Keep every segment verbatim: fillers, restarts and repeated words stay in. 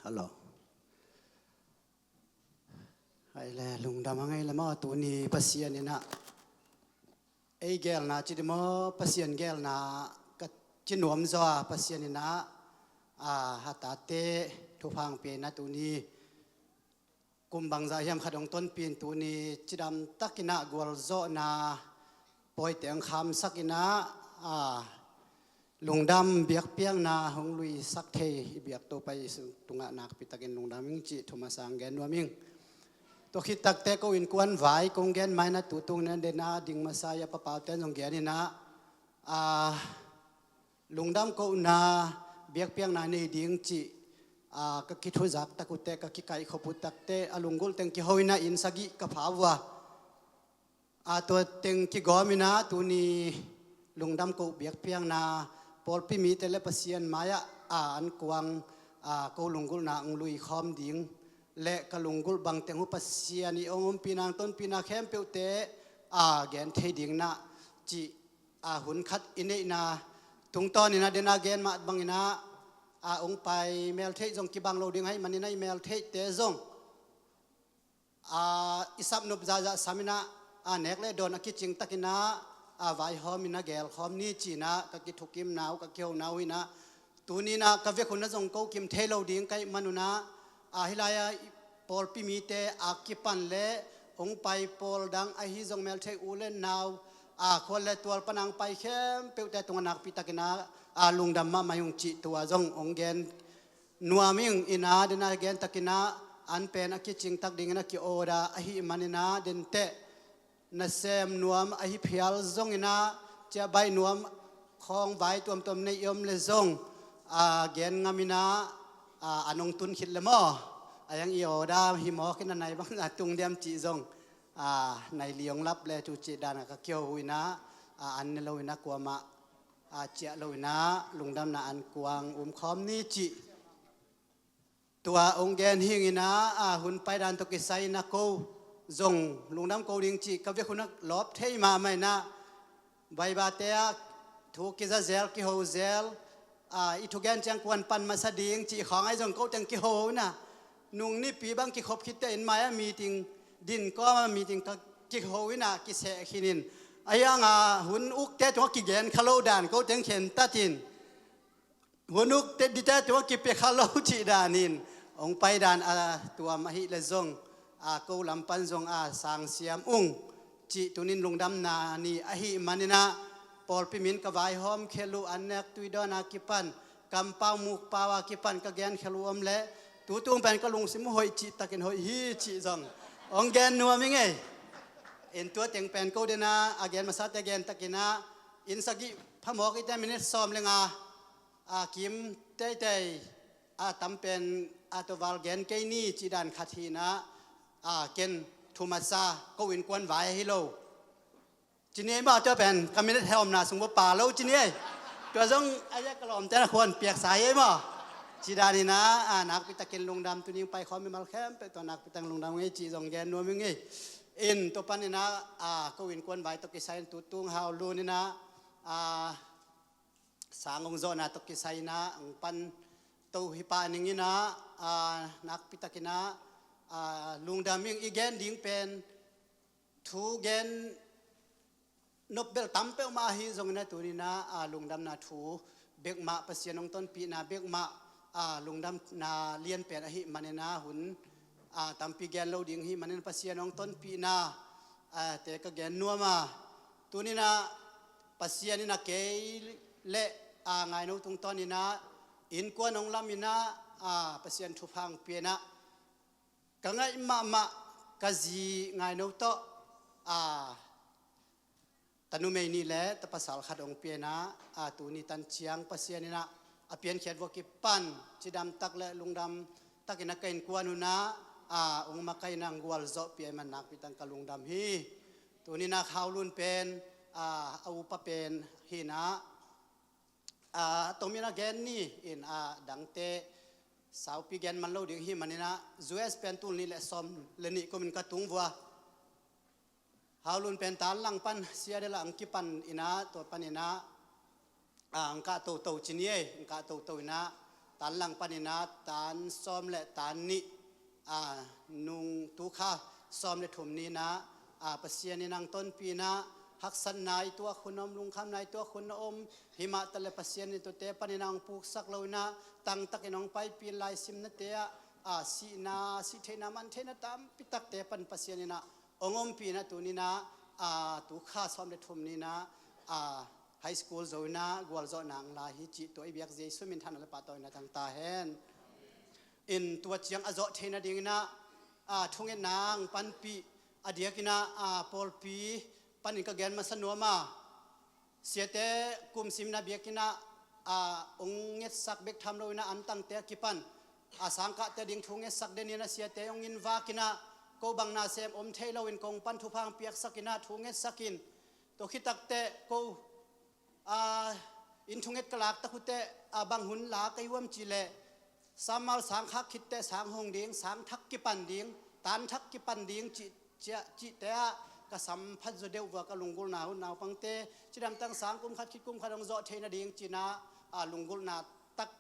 Hello. Hai le, lungdam a ngei le maw, tuni Pasian in ah ei geelna ci di maw, Pasian geelna ka ci nuam zaw a, Pasian in ah, a, a tate thupha hong pia in ah tuni kum bangzah hiam khat hong tonpih in tuni cidam takin ah gualzawhna pawite hong khamsak in ah, a, lungdam biakpiakna hong luisak thei i biak Topa Jesu tungah nakpi takin lungdam ing cih thu masa hong gen nuam ing. Tua khit takte ko innkuan vai kong gen mai in ah tutung in ah den a ding masa i a papaute in zong gen in ah, a, lungdam kohna biakpiakna nei ding cih, a, ka kithuzak tak uh teh, ka kikaihkhop uh tak teh, a lunggulh teng kiho in ah inn sagih ka pha uh a, a, tua teng kigawm in ah tuni lungdam koh biakpiakna pawlpi mite le Pasian mai-ah, a, an kuang, a, ko lunggulhna hong luikhawm ding le ka lunggulh bangteng uh Pasian i hong ompihna, hong tonpihna khempeuhte, a, gen thei ding in ah cih, a, hun khat i neihna tungtawn in ah den a gen mah bangin ah, a, hong pai meltheih zong kibang lo ding ahih manin ah i meltheihte zong, a, i sapnop zahzah sam in ah, a, nek le dawn a kicing takin ah, a, vaihawm in ah gelkhawm ni ci in ah ka kithukimna uh, ka kihona uh in ah tuni in ah ka vek hun ah zong ko kim thei lo ding ka hih man un ah, a, hih lai-ah i pawlpi mite a kipan le hong pai pawl dang ahi zong meltheih u le nau, a, khua le tual pan a hong pai khempeuhte tungah nakpi takin ah, a, lungdam mahmah ing cih tua zong hong gen nuam ing. In ah den a gen takin ah an pen a kicing tak dingin a ki-order ahih manin ah den teh nasem nuam ahi phial zongin ah, ciahbaih nuam khawng vai tuamtuam neih i om le zong, a, gen ngam in ah, a, an hong tun khit le maw, a, yang i order hi mawk in a nai bang a tung diam cih zong, a, nai li hong lap le tu cih dan a ka kiho uh in ah, a, an ne lo in ah kuamah, a, ciah lo in ah lungdamna an kuang umkhawm ni cih tua hong gen hi ing. In ah, a, hun paidan tawh kisai in ah ko zong lungdam ko ding cih ka vek hun ah lawp thei mahmah in ah, Baibate ah thu kiza zel, kiho zel, a, i thugen ciang kuan pan masa ding cih khawng ahi zong ko teng kiho in ah, nung nipi bang kikhop khit teh inn mai-ah meeting, din kawm ah meeting ka kiho in ah kiseh khin in, a hiang a hun ukte tungah kigen kha lo dan ko teng khentat in, hun uk te dite tua kipia kha lo cih danin hong paidan a tuam ahih le zong, a, ko lam pan zong a sangsiam ung cih tunin lungdamna ni ahih manin ah, pawlpi min ka vaihawm khel uh, an nek tui dawn a kipan, kampau mukpau a kipan ka gen khel uh om le, tutung pen ka lungsim uh hoih cih takin hoih hi cih zong hong gen nuam ing ei. In tua teng pen ko den a, a gen masate gen takin ah, inn sagih phamawk i te minit sawm le nga, a, kim teitei, a, tam pen, a, tua val gen kei ni cih dan khat hi in ah, a, ken thu masa ko innkuan vai ahi lo ci ni ei maw, tua pen ka minit hehawmna sung bawh pa lo ci ni ei. Tua zong a ia ka lawmte na khuan piaksa hi ei maw. Cih dan in ah, a, nakpi takin lungdam, tuni hong paikhawm mimal khempeuh tua nakpi takin lungdam ing ei cih zong gen nuam ing ei. In tua pan in ah, a, ko innkuan vai tawh kisai in tutung Hau Lun in ah, a, sang hong zawhna tawh kisai in ah hong pan to hi pah ning in ah, a, nakpi takin ah, a, lungdam ing. I gen ding pen thu gen nop bel tam peuhmah ahi zongin ah tuni in ah, a, lungdamna thu bek mah, Pasian hong tonpihna bek mah, a, lungdamna lianpen ahih manin ah hun, a, tampi gen lo ding ahih manin Pasian hong tonpihna, a, te ka gen nuam a. Tuni in ah Pasian in ah kei le, a, Ngaino tungtawn in ah innkuan hong lam in ah, a, Pasian thupha hong pia in ah, ka ngaih mahmah ka zi Ngaino tawh, a, tanumei nih le tapasal khat hong pia in ah, a, tuni tan ciang Pasian in ah a piankhiat vua kipan cidam tak le lungdam takin ah ka innkuan un ah, a, hong makaih in ah hong gualzawhpih ahih man nakpi takin ka lungdam hi. Tuni in ah Hau Lun pen, a, a upa pen hi in ah, a, tomin a gen ni in, a, dangte saupi gen man lo ding ahih manin ah, U S pen tul nih le sawm le nih kumin ka tung vua. Hau Lun pen tan lang pan Seattle ah hong kipan in ah, tua pan in ah, a, hong kah toto ci ni ei, hong kah toto in ah, tan lang panin ah tan sawm le tan nih, a, nung tu kha sawm le thum ni-in ah, a, Pasian in hong tonpih in ah, haksatna i tuak hun a om, lungkhamna i tuak hun a om, himah taleh Pasian in tuate panin ah hong puksak lo-in ah, tangtakin hong paipih in laisimnate ah, a, sihna, sih theihna, man theihna tampi takte pan Pasian in ah hong ompih in ah, tuni-in ah, a, tu kha sawm le thum ni-in ah, a, high school zo-in ah gualzawhna hong la hi cih tua i biak Jesu min thang le pahtawina tang ta hen. In tua ciang a zawh theih nadingin ah, a, thungetna hong panpih, a diakin ah, a, pawlpi panin ka gen masa nuam a, siate kum simna biakinn ah, a, hong ngetsak bek tham lo-in ah antangte a kipan, a, sangkahte ding thu ngetsak den-in ah siate hong invak in ah, ko bang nasem om thei loin kong pan thupha hong piaksak in ah thu ngetsak in, tua khit takteh ko, a, inn thunget ka lak tak uh teh, a, bang hun la ka hi uam cih leh, summer sang khak khit teh sang hong ding, sang thak kipan ding, tan thak kipan ding cih, cih, cihte ah ka samphat zaw deuh vua, ka lunggulhna uh. Naupangte cidamtang sang kum khat khit kum khat hong zawh theih nading ci-in ah, a, lunggulhna tak,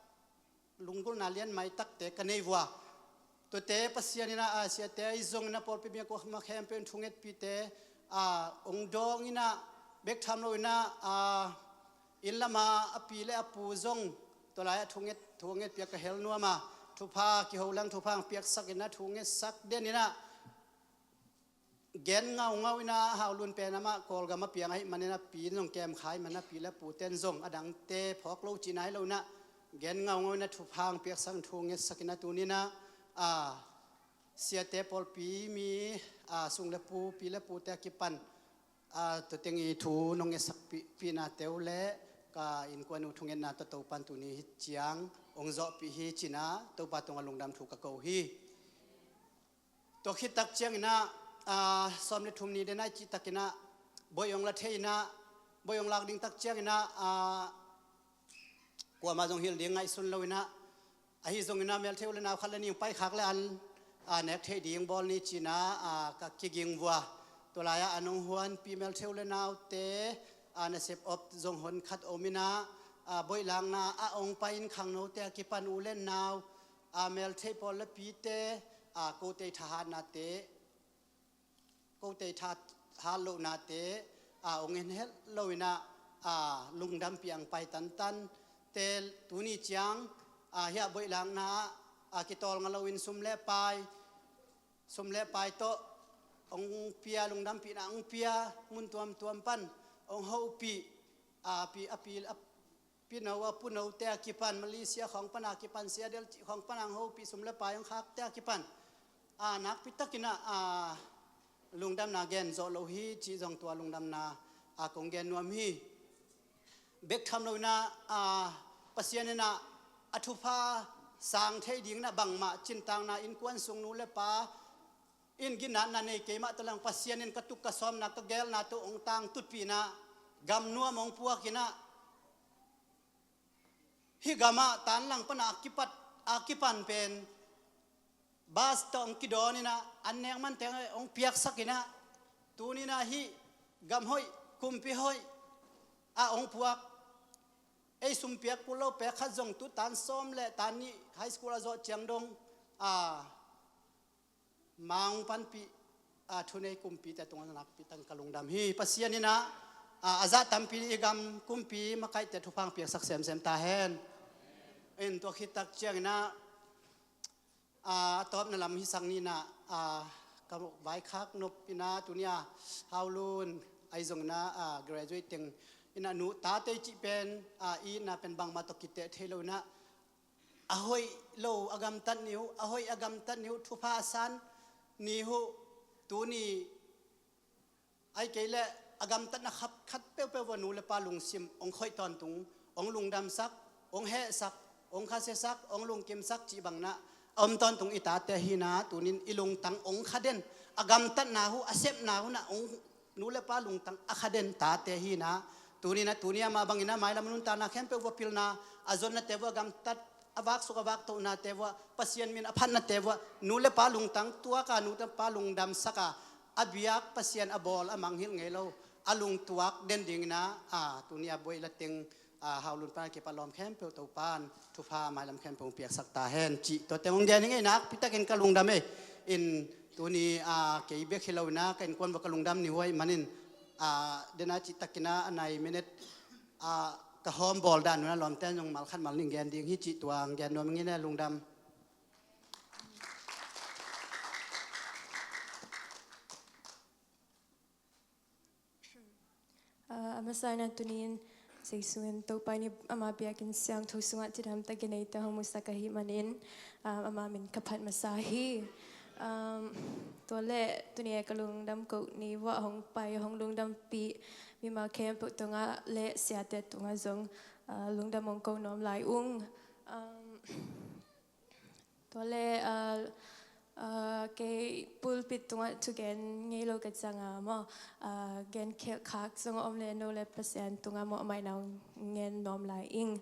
lunggulhna lian mai takte ka nei vua. Tuate Pasian in ah, a, siate ahi zongin ah pawlpi mi a kuama khempeuh in thungetpihte, a, hong dawng in ah bek tham lo-in ah, a, inn lam ah a pi le a pu zong tua lai-ah thunget, thungetpih a ka hel nuam a, thupha kiho leng thupha hong piaksak in ah thungetsak den in ah, gen ngaungau in ah, Haulun pen amah Kawlgam a piang ahih manin ah pi in zong kem kha ahih manin ah pi le pute in zong a dangte phawk lo cihna hi lo-in ah, gen ngaungau in ah thupha hong piaksak, thungetsak in ah tuni-in ah, a, siate pawlpi mi, a, sung le pu, pi le pute a kipan, a, tua teng i thu nong ngetsak pi, pihnate uh le ka innkuan uh thungetna tawh Topa'n tuni hi ciang hong zawhpih hi ci-in ah Topa tungah lungdam thu ka ko hi. Tua khit tak ciangin ah, a, sawm le thum ni den ahih cih takin ah, boih hong la thei in ah, boih hong lak ding tak ciangin ah, a, kuamah zong hilh ding ngaihsun lo-in ah, ahi zongin ah melthei u le nau khat le nih hong paikhak le an, a, nek theih ding bawl ni ci-in ah, a, ka kiging vua. Tua lai-ah an hong huanpih melthei u le naute, a, nasep op zong hon khat om in ah, a, boih lakna ah hong pai-in khangnote a kipan u le nau, a, melthei pawl le pite, a, kote i thahatnate, kote i thahat lohnate, a, hong en het lo-in ah, a, lungdampih hong pai tantan. Tel tuni ciang, a, hiah boih lakna ah, a, kitawlnga loin sum le pai, sum le pai tawh hong pia, lungdampihna hong pia, mun tuamtuam pan hong hopih, a, pi, a pi, a pino, a punote a kipan, Malaysia khawng pan a kipan, Seattle cih khawng pan a hong hopih, sum le pai hong khakte a kipan, a, nakpi takin ah, a, lungdamna gen zawh lo hi cih zong tua lungdamna, a, kong gen nuam hi. Bek tham lo-in ah, a, Pasian in ah a thupha sang thei dingin ah bangmah cintakna, innkuan sung nu le pa in ginatna nei kei mah ta leng, Pasian in ka tuk ka sawmna, ka geelna tawh hong tangtutpih in ah, gam nuam hong puak in ah, hih gam ah tan lang pan a kipat, a kipan pen bus tawh hong kidawn in ah, an nek man teng hong piaksak in ah, tuni-in ah hih gam hoih, kumpi hoih ah hong puak, ei sum piak kul lo pek khat zong tu tan sawm le tan nih high school a zawh ciang dong, a, ma hong panpih, a, thunei kumpite tungah nakpi takin ka lungdam hi. Pasian in ah, a, a zah tampi i gam kumpi makaihte thupha hong piaksak semsem ta hen. In tua khit tak ciangin ah, a, a tawpna lam hisak ni-in ah, a, ka vaikhak nop in ah tuni-a Haulun ahi zongin ah, a, graduate teng in ah, nu tate i cih pen, a, i itna pen bangmah tawh kiteh thei lo-in ah, a hoih lo a gamtat ni uh, a hoih a gamtat ni uh, thupha a san ni uh, tuni ahih kei leh a gamtatna khat, khat peuhpeuh uah nu le pa lungsim hong khoih tawntung, hong lungdamsak, hong hehsak, hong khasiasak, hong lungkimsak cih bangin ah a om tawntung i tate hi-in ah, tuni-in i lungtang hong kha den, a gamtatna uh, a sepna uh in ah hong nu le pa lungtang a kha den tate hi-in ah, tuni-in ah, tuni-a mah bangin ah mailam nuntakna khempeuh uah pilna, a zonnate uah gamtat, a vaksuk a vaktohnate uah, Pasian min a phatnate uah, nu le pa lungtang tuak a, nu le pa lungdamsak a, a biak Pasian a bawl a mangngilh ngei lo, a lungtuak den dingin ah, a, tuni-a boih la teng, a, Haulun pan a kipat lawm khempeuh Topan thupha mailam khempeuh hong piaksak ta hen cih tua teng hong gen hi ing ei. Nakpi takin ka lungdam ei. In tuni, a, kei bek hi lo in ah ka innkuan bawh ka lungdam ni huai manin, a, den a cih takin ah a nai minute, a, ka hawm bawl dan un ah lawmte in zong mal khat mal nih gen ding hi cih tua hong gen nuam ing ei. Lungdam. A, a masa in ah tuni in Zeisu in Topa in ama biakinn siangtho sungah cidam takin eite hong musak ahih manin, a, ama min ka phat masa hi. Um, tua leh tuni a ka lungdam ko ni uah hong pai hong lungdampih mimal khempeuh tungah leh siate tungah zong, a, lungdam hong ko nuam lai ung. Um, Tua leh, a, a, kei pulpit tungah thugen ngei lo ka ciang a maw, a, gen khelh khak zong a om leh no leh Pasian tungah mawhmaina hong ngen nuam lai ing.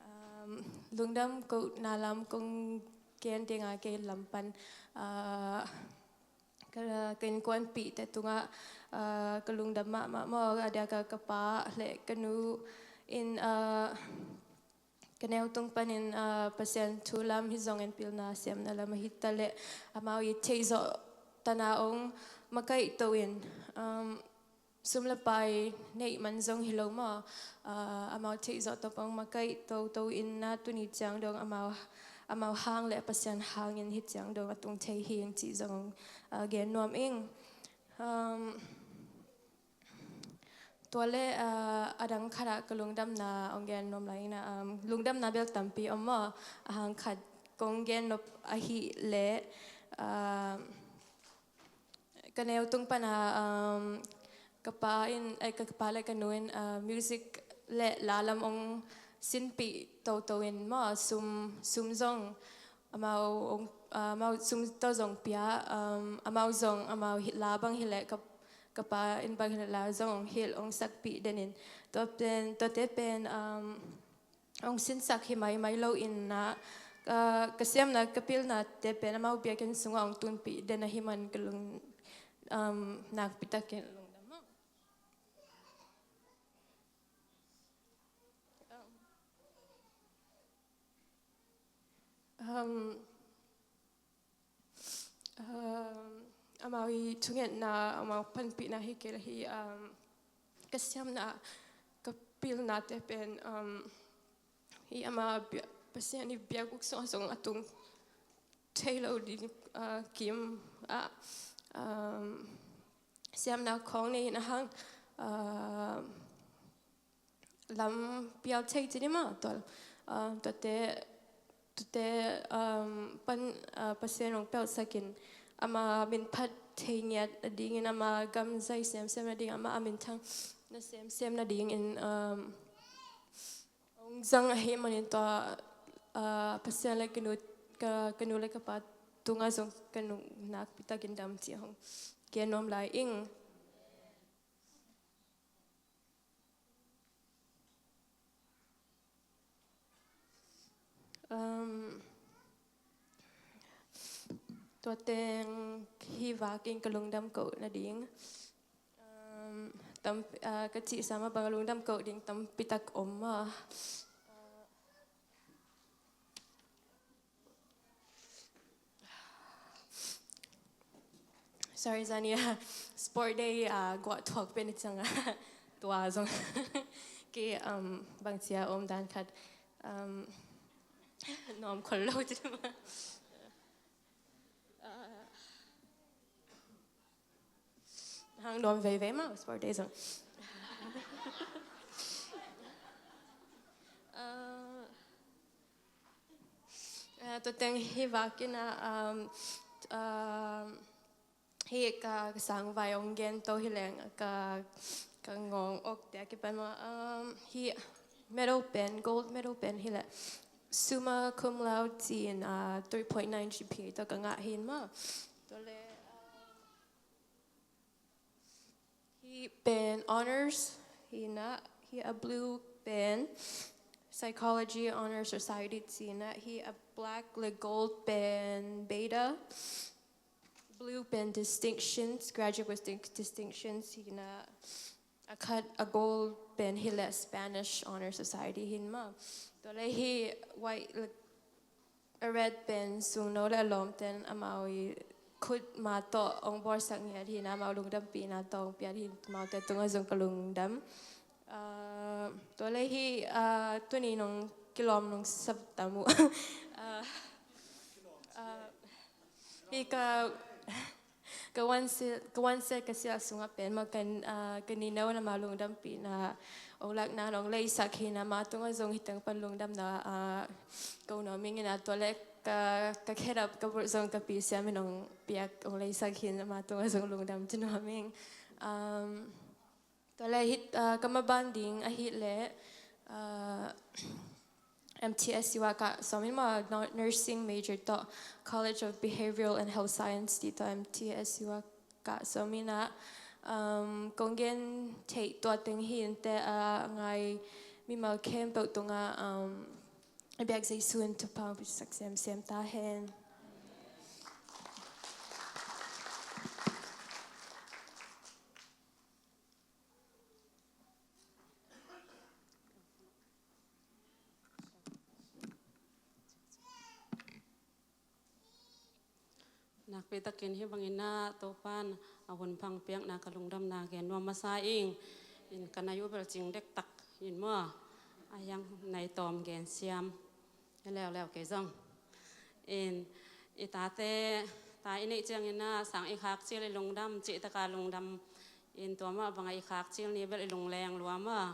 Um, lungdam kohna lam kong gen ding a kei lam pan, a, ka, ka innkuanpihte tungah, a, ka lungdam mahmah maw, a diak a ka pa leh ka nu in, a, ka neu tung panin, a, Pasian thu lam hi zongin pilna siamna lam ahi ta leh amau i theihzawh tana hong makaihto in, um, sum le pai neih man zong hi lo maw, a, amau theihzawh tawh hong makaihto to in ah tuni ciang dong amau, amau hang leh Pasian hangin hih ciang dong a tung thei hi ing cih zong hong, a, gen nuam ing. Um, Tua leh, a, a dang khat ah ka lungdamna hong gen nuam lai ing ah, um, lungdamna bel tampi om maw, a hang khat kong gen nop ahih leh, a, ka neu tung pan a, um, ka pa in, eh, ka, ka pa leh ka nu in, a, music leh la lam hong sinpih toto in maw, sum, sum zong amau, amau sum tawh zong pia, um, amau zong, amau hi, la bang hi leh ka, ka pa in bang hi leh la zong hong hilh, hong sakpih den in. Tua pen, tuate pen, um, hong sinsak hi maimai lo in ah, ka, ka siamna, ka pilnate pen amau biakinn sungah hong tunpih den ahih man ka lung, um, nakpi takin lungdam. Um, um, amau i thungetna, amau panpihna hi kei leh hi, um, ka siamna, ka pilnate pen, um, hi ama bia-, Pasian i biakbuk sungah zong a tung thei lo ding, uh, kim ah, um, siamna khawng nei in a hang, uh, lam pial thei ci ni maw, tua, ah, tuate, tuate, um, pan, ah, Pasian hong pelhsak in ama min phat thei ngiat nadingin, ama gam zai semsem nading, ama a minthang na semsem nadingin, um, hong zang ahih manin tua, ah, Pasian leh ka nu, ka, ka nu leh ka pa tungah zong ka nung nakpi takin dam ci hong gen nuam lai ing. Um, tua teng hi vakin ka lungdam koh nading. Um, tam, ah, ka cih sa mah bang a lungdam koh ding tampi tak om a. Sorry, zani a sport day, ah, guah thuak pen i ciang a tua zong. Kei, um, bangci a om dan khat, um, nuam khol lo ci mah. Ah. Hang nuam veivei mah sport day zong. Ah, ah, tua teng hi vakin a, um, um, hi ka, ka sangvai hong gen to hi leng ka, ka ngawng awkte a kipan mah, um, hi medal pen, gold medal pen hi leh summa cum laude ci-in, ah, three point nine G P A tawh ka ngah hi in mah. Tua leh, ah, hi pen honors, hi na, hi a blue pen psychology honors society ci na, hi a black leh gold pen beta, blue pen distinctions, graduate with distinction ci na, A khat a gold pen hi leh Spanish Honor Society hi in maw. Tua leh hi white, a red pen Sungno leh a lawmte'n amau i khut ma tawh ong bawlsak ngiat hi in, amau lungdampihna tawh ong piak hi in, amaute tungah zong ka lungdam. Ah, tua leh hi, ah, tuni nong kilawm nong sap tam uh. Ah, ah, hi ka, ka one set, ka one set ka sial sungah pen maw, ka, ah, ka nino in amau lungdampihna ong lakna in ong leisak hi in, amau tungah zong hi teng pan lungdamna, ah, ko nuam ing in, tua leh ka, ka khedap ka bulh zong ka pi Siam in ong piak ong leisak hi in, amau tungah zong lungdam ci nuam ing. Um, Tua leh hi, ah, ka maban ding ahih leh, ah, M T S U ah ka sawm in maw, nu-, nursing major tawh, College of Behavioral and Health Science cih tawh M T S U ah ka sawm in ah, um, kong gen theih tua teng hi inteh, ah, ngai mimal khempeuh tungah, um, a biak Jesu in thupha ong pisak semsem ta hen. Nakpi takin hi bangin ah Topa'n a hun pha ong piakna ka lungdamna gen nuam masa ing. In ka nai uh bel cing dektak in maw, a hiang nai tawm gen siam. Leuleu kei zong. In, i tate, ta i neih ciangin ah sang i khakcil i lungdam, cih taka lungdam. In tua mah bangah i khakcil ni bel i lungleng lua maw.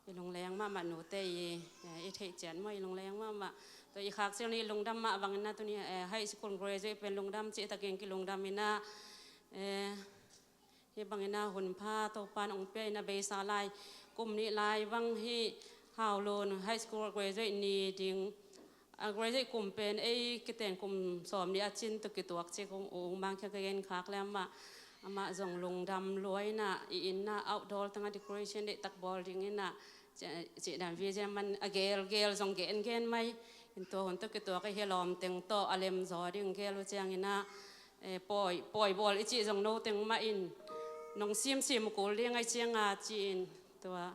I lungleng mahmah nute i, eh, i theih ciat maw, i lungleng mahmah. Tua i khakcil ni i lungdam mah bangin ah tuni, eh, high school graduate pen lungdam cih takin kilungdam in ah, eh, Hi bangin ah hun pha Topa'n ong pia in ah beisa lai, kum nih lai bang hi Hau Lun high school graduate ni ding, a graduate kum pen ei kiteng kum sawm nih a cin tawh kituak cik ung, ung bang khia ka gen khak leh amah, amah zong lungdam lua in ah, i inn ah outdoor tengah decoration deihtak bawl ding in ah, ci, cih dan vision man a gelgel zong gengen mai. In tua hun tawh kituak a hi lawm teng tawh a lem zaw ding gel uh ciangin ah, eh, pawi, pawi bawl i cih zong no teng mah in, nong simsim kul ding ahih ciangin ci-in, tua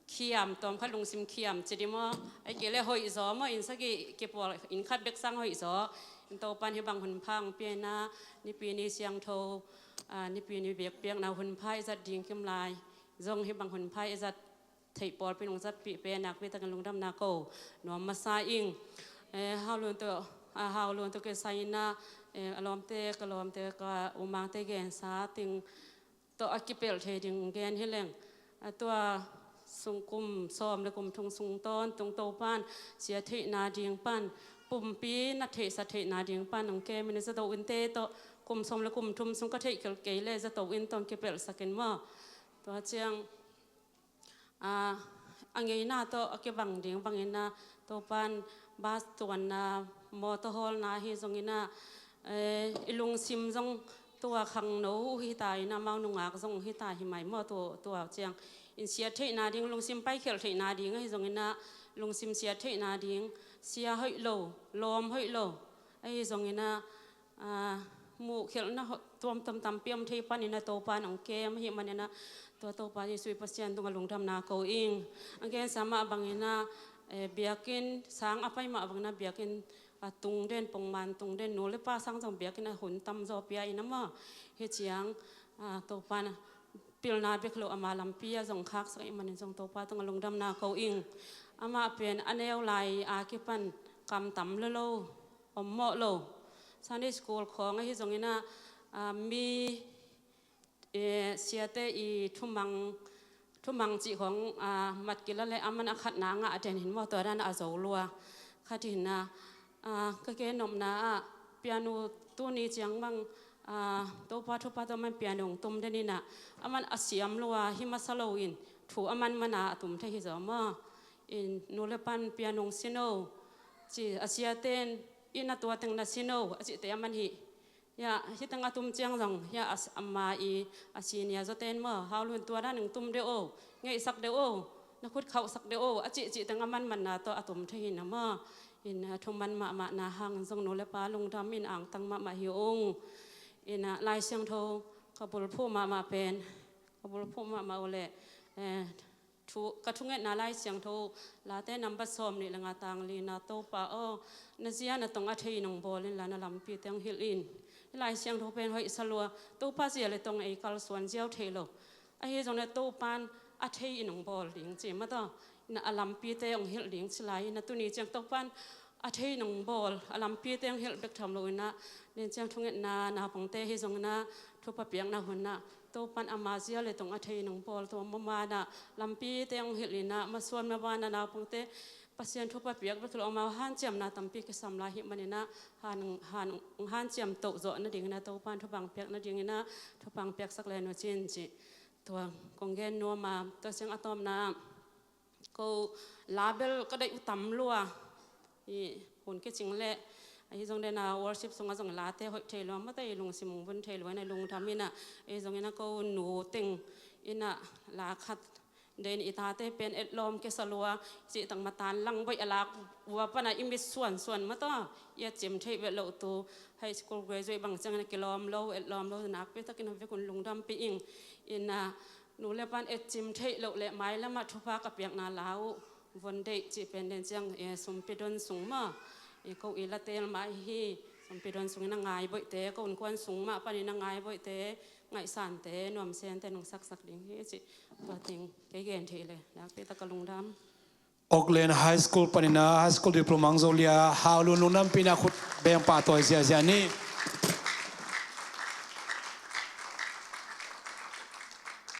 khiam, tawmkhat lungsim khiam ci ding maw, ahih kei leh hoih zaw maw, inn sagih kipual, inn khat bek sang hoih zaw. In Topa'n hi bang hun pha ong pia in ah, Nipi ni siangtho, ah, Nipi ni biakpiakna hun pha i zat ding kim lai zong hi bang hun pha i zat theih pawlpi in ong zatpih pen nakpi takin lungdamna ko nuam masa ing. Eh, Hau Lun tawh, ah, Hau Lun tawh kisai in ah, eh, a lawmte, ka lawmte, ka U Mangte gensa teng tawh a kipelh thei ding gen hi leng, a tua sung kum sawm leh kum thum sung tawntung Topa'n sia theihna ding pan, pumpi na theihsa theihna ding pan ong kem in ah, zato innte tawh kum sawm leh kum thum sung ka theih khelh kei leh zato inn tawh ong kipelhsak in maw. Tua ciang, ah, a ngeina tawh a kibang ding bangin ah, Topa'n bus tuanna, mawtaw hawlna ahi zongin ah, eh, i lungsim zong tua khangno uh hi ta in ah, amau nungak zong hi ta hi mai maw, tua, tua ciang. In siat theihna ding, lungsim paikhelh theihna ding ahi zongin ah, lungsim siat theihna ding, sia hoih lo, lawm hoih lo ahi zongin ah, ah, muhkhelhna ho-, tuamtuam tampi om thei panin ah Topa'n ong kem ahih manin ah, tua Topa Jesu i Pasian tungah lungdamna ko ing. A gensa mah bangin ah, eh, biakinn sang a pai mah bangin ah biakinn a tungden, pongman tungden, nu leh pa sang zong biakinn a hun tamzaw pia in ah maw. Hi ciang, ah, Topa'n pilna bek lo ama lampi ah zong khaksak ahih manin zong Topa tungah lungdamna ko ing. Amah pen a neu lai a kipan kam tam lua lo, om mawh lo. Sunday school khawng ahi zongin ah, ah, mi, eh, siate i thumang, thumang cih khawng, ah, mat kila leh aman a khatna ngah den hi maw, tua dan a zo lua. Khat hi in ah, ah, ka gen nopna ah pianu tuni ciang bang, ah, Topa thupha tawh aman pianu ong tum den in ah, aman a siam lua hi masa lo in, thu aman man a a tum thei hi zaw maw. In nu leh pa'n pianu ong sin o ci, a siate'n in ah tua teng na sin o a cihte aman hi. Hiah, hi teng a tum ciang zong hiah, a s-, ama i, a senior zawte'n maw, Hau Lun tua dan ong tum deuh o, ngeihsak deuh o, na khut khauhsak deuh o a cihcih teng aman manna tawh a tum thei hi in ah maw. In, ah, thuman mahmahna hang zong nu leh pa lungdam in angtang mahmah hi ung. In, ah, Lai Siangtho ka bulphuh mahmah pen, ka bulphuh mahmah uh leh, Eh, thu, ka thungetna Lai Siangtho Late number sawm nih le nga tang lina, Topa aw, na zia na tong a thei in hong bawl inla na lampite hong hilh in. Hih Lai Siangtho pen hoih sa lua, Topa zia le tong ei kalsuan ziau thei lo. Ahi zongin Topan a thei in hong bawl ding ci mataw, ina a lampite hong hilh ding ci lai, ina tuni ciang Topan a thei in hong bawl, a lampite hong hilh bek tham lo ina, nen ciang thungetna naupangte hi zongina thupha piakna huna Topan ama zia le tong a thei in hong bawl, tua mamana lampite hong hilh ina, masuan mavana naupangte Pasian thupha piak bek lo, amau hanciamna tampi kisam lai hi manina, han, han, hanciam toh zawh nadingina Topan thupha hong piak nadingina thupha hong piaksak le nu cin ci. Tua kong gen nuama, tua ciang a tawpna, ko label ka daih uh tam lua. I hun kicing leh, ahi zong dena worship sunga zong late hoih thei lua, mata i lungsim hong vun thei lua, ina lungdam ina, ahi zong ina ko nu teng ina la khat den i tate pen etlawm kisa lua, cih tak matan lang boih a lak ua pana i mit suansuan mata, i a cim theih vet loh tu, high school graduate bang ciang ina kilawm lo, etlawm lo, nakpi takin a vekun lungdam pi ing. Ina nu le pan etcim theih loh le mailamah thupha ka piakna la uh von deih cih pen den ciang, eh, sumpi don sung mah, eh, ko i la tel mah hi. Sumpi don sungin a ngai boihte, ko innkuan sung mah panin a ngai boihte, ngaihsante, nuamsente nong saksak ding hi cih tua ting kei gen theih le nakpi tak ka lungdam. Oakland High School panina high school diploma ang zo lia, Hau Lun lungdampina khut beng pahtawi ziahziah ni.